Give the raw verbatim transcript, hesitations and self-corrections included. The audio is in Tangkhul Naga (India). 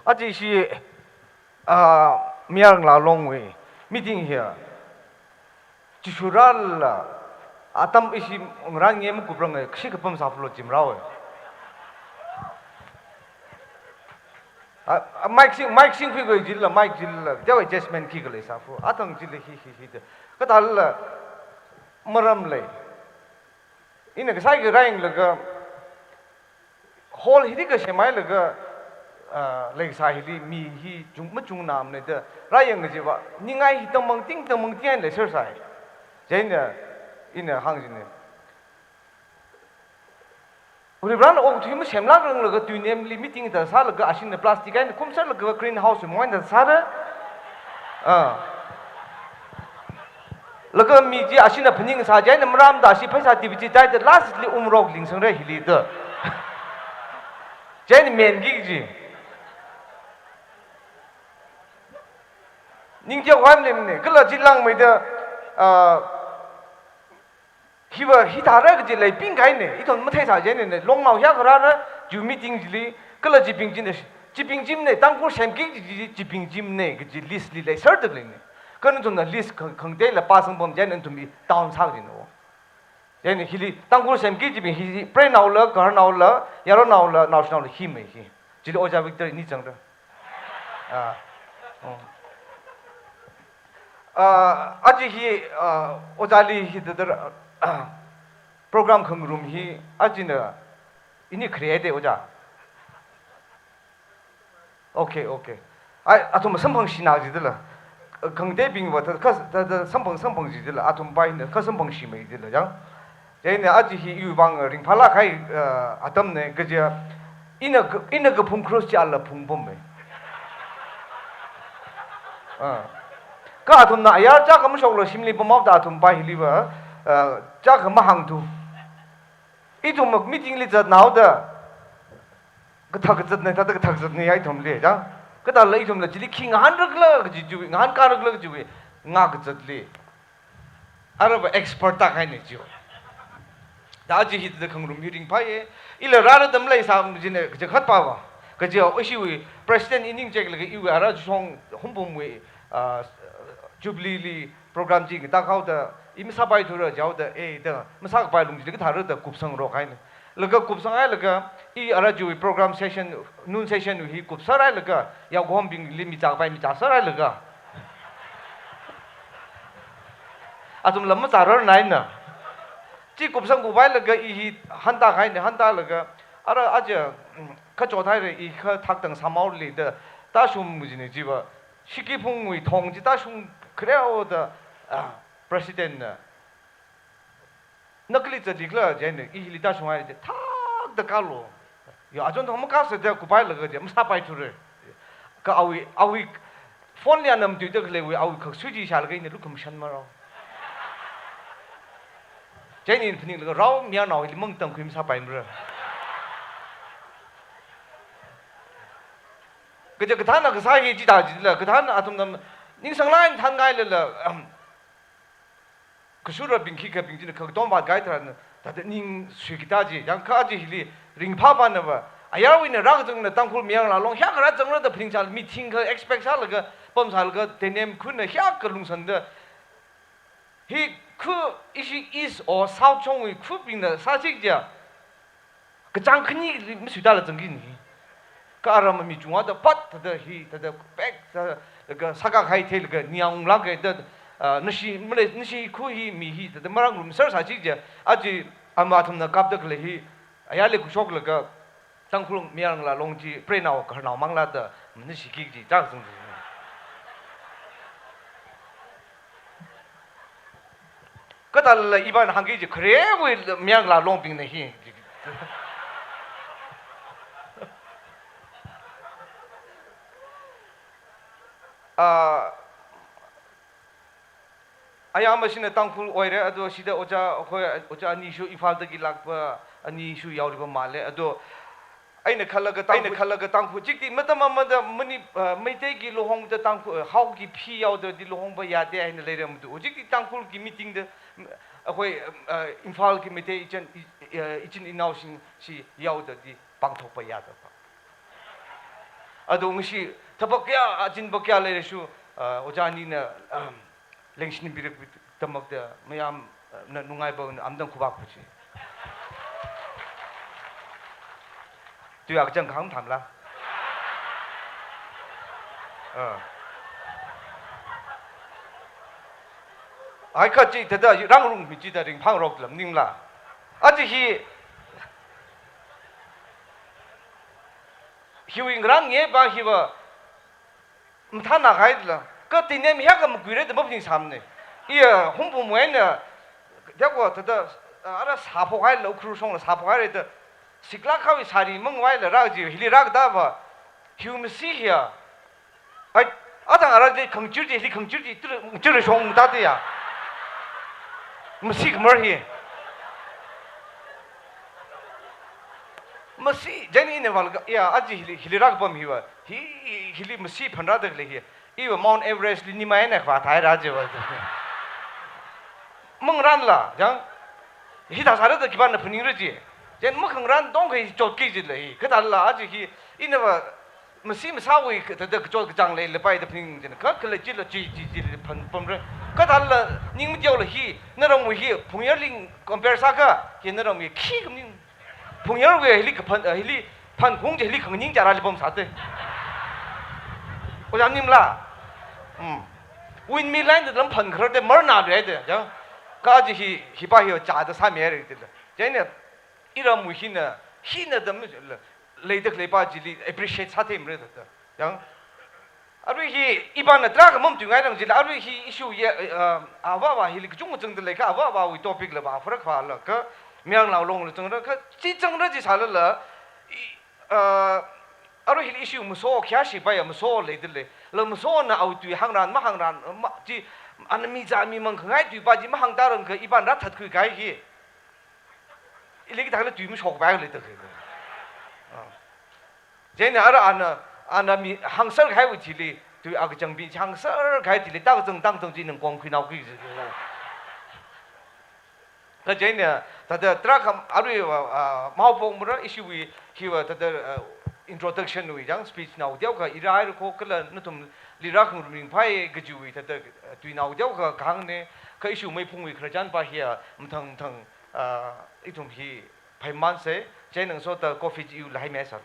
Aja ishi, ah, Mayar Ngalā Longwui meeting hi, chishurala, atam ishi ngarān nge makuprang e, kashi kapam sāphulo jim rao e. Ah, ah, mic sing, mic singkhui khui jila, mic jila, teowa adjustment khikhala sāphu. Athang jila hi, hi, hi, de. Kathāla, maram lei. Ina kasai ka rāyanglaga, hall hi di kasem hailaga, ah, leisā hili mi hi chung, machungna mane da, rāyang kajiva, ningai hi tangmang ting, tangmang ting eina leiser sai. Chieina, ina hāng jine. Varivarana okathui masemlākranglaga tuinemli meeting da sālaga ashina plastic eina khumserlaga greenhouse mong eina sāra. Ah. Laga mi chi ashina phaning sā chieina maram da ashi pheisā tibi chi taida lastly umrok lingsangra hili da. Chieina menki ji. Ning tiak wam lemne, kala chi langmeida, ah, hiva hithāra kaji leiping kahaine, ithum matheisā chieina ne, longnao hiyākha rāra, chiwui meeting chili, kala chibing chine, chibing chimne, Tangkhul semki kaji, chibing chimne, kaji list li leiser tak leine. Kha nathumna list khang, khangateila pāsangpam chieina nathum i town sā kajino. Chieina hili, Tangkhul semki kajibing hi, preinaola, gaharnaola, yaronnaola, naoshinaola hi mei hi. Chili Ojā Victor ini zangra. Ah. Oh. Ah, aja hi, ah, Ojāli hi dadar, ah, program khangarum hi, ajana ini create Ojā. Okay, okay. Ai, athum samphangshina jidala. Khangatebingva, ta, kha, ta, ta, samphang, samphang jidala. Athum pai hina, kha samphangshimei jidala, jang. Chieina aja hi iwui vang ringphālāk kahai, eh, atamne, kaja, ina ka, ina kaphung cross chi ala phungpam mei. Ah. Kha athumna ayar chākha mashokla shimli pamhaoda athum pai hiliva, eh, chākha mahāngthu. Ithum meeting li zatnaoda, kathak kazatne, thāda kathak kazatne ya ithumli, jang. Kathāla ithumla chili khi ngahānrakla kaji chiwui, ngahānkārakla kajiwui, ngākazatli. Arava expert tākahaine chiwui. Da aja hi da khangarum hi ringphāye. Ila rāra da maleisā jine, kaja khatpava. Kaja ishiwui president i ningchek laga iwui ara chishong Hungpungwui, ah, Jubilee li program chi ngatā haoda, i masāpaithura jihaoda, eh, da, masākapai lung chili kathāra da kupsangrok haine. Laga kupsanghailaga, i ara chiwui program session, noon session wui hi kupsārhailaga, yaokahom bingli michākapai michāsārhailaga. Athumla machārarnaina. Chi kupsang kuphailaga i hi hānda kahaine, hāndalaga, ara aja, mm, kachot haire i kha thakdang sāmhaole da, tāshung mujine chiva, Shikiphungwui thong chi tāshung khareo da, ah, president na. Na kali zatlikhala jine, i hili tāshung haire, thakda kālo. Yo, achon thong makāsāda kuphailaga je, masāpaithure. Kha awui, awui phone li anam tuida khaleiwui, awui khaksui chi shālaga ina lukhamashan maro. Chieina phaninglaga rao mayarnao hili mangtangkhui masāpaimara. Kaja kathāna kasā hi chithā jila, kathāna athumna ningsanglāk eina thānngailala, um, kashurabing khikhabing china kha katom vātkahai tharan, thāda ning suikita ji, jang kha aja hili ringphāpana va, ayarwuina rākazangna Tangkhul Mayar Ngalā Long, hiyākha rāzangra da phaningsāla, meeting kha expect sālaga, pamsālaga, tenem khunna hiyākha lungsānda, hi khu ishi East or South shongwui khubingna sāchik ja. Kachāng khanili masuitāla zangki ni. Kha ara mami chungvāda pat thāda hi, thāda pek, thāda laga sākā khai theilaga ningyāng unglāka da, ah, nashi, malei, nashi khu hi mi hi, thāda marangrumser sāchik ja. Aja ama athumna kapda khalei hi, ayarli khuishoklaga, Tangkhul Mayar Ngalā Long chi preinao gaharnao manglāda, manashiki ji, chākazang ji. Kathāla iban hāngki ji, kharewui Mayar Ngalā Longbingna hi. Ah, ayāmashina Tangkhul oire, ado shida ojā, hoi, ojā anishu Imphalda kilākpa, anishu yaoripa male, ado eina khalaga Tangkhul, eina khalaga Tangkhul, hujikti matam amada Mani-, ah, Meiteiki luhongda Tangkhul, ah, Haoki phi yaoda di luhongpa yāde eina leirāmadu. Hujikti Tangkhulki meeting da, mm, akhoi, ah, Imphalki Meitei ichin, i, ah, ichin inaoshing chi yaoda di pāngthokpa yāda pa. Ado ngashi thapha kayā, achinpa kayā leirashu, ah, ojā anina, um, lengshinpirakdammakta mayam, ah, na nungai ba amdang khuvak pachi. Tui akachang kham thamla. Ah. Ai kha chi thāda rangrung mi chida ringphāngarokla maningla. Aja hi, hiwui ngarān nge ba hiva mathānāhaila. Kha tinem hiyākha makuirada maphaningsāmane. Iya, hungpum wena, dako thāda, ara sāphokhaila, Ukhrul shongla sāphokhairada, siklak khawui sari mangvaila rāji, hili rākada va, hiwui masi hiya. Ai, atang arali khangachir ji, hili khangachir ji, tir, chir shong tati ya. Masi khamar hi. Masi, jani ina val, ya, aja hili, hili rākapam hiva. Hi, hili masi phanrāda khalei hi. Iva Mount Everest li nimai na khavathai rāji va. Mangarānla, jang. Hithā sārada khipāna phaningra ji. Jen makhangarān tongkha hi chotki jila hi. Kathāla aja hi, ina va masi masāwui thāda kachot kachāng leilapai da phaning jina. Kha khalei chila chi, chi, chi, phan, pamra. Kathāla ning mateola hi, naramwui hi, phungyarli compare sākha, hi naramwui khi khamning. Phungyarwui hili kaphan, eh, hili phankhung ji hili khanganing chara li pamsāte. Ojā maningla. Hmm. Windmill line da lam phankharde marnāluide, ja. Kha aja hi, hipa hi chāda sāmihaira tila. Chieina, iramwui hina, hina dam leida khaleipa chili appreciate sāthemra thāda. Yang, arui hi ipāna tarākha mamatuingairang jila, arui hi issue ya, eh, ah, avāva hili kachungkha zangda leikha, avāvawui topic la va pharak phala kha, Mayang Lao Long la zangra kha, chi zangra ji sālala, i, ah, arui hili issue maso khayāshi paya maso leida lei. La masona awui tui hāngrān, mahāngrān, ma, chi, ana mi zā mi mang khangai tuipa chi mahāngtarang kha ipāna rāthatkhui kahai hi. Ili kathāla tui mashokpai leida khalei. Ah. Chieina ara ana, ana mi hāngser kahaiwui thili, tui akachang bi hāngser kahai thili, tākazang tākazang chi ningkong khuinao ki. Kha chieina, thāda tarākha arui, ah, maopok mara issue wui, hiva thāda, ah, introduction wui, jang speech nao teokha, irai rako kala nathumli rākhangarum ringphai kajiwui, thāda, ah, tuinao teokha kahāngna, kha issue meiphungwui khararchan pa hiya, mathang mathang, ah, ithum hi, phaimansa, chieina ngasoda coffee chi iu lahai mesa.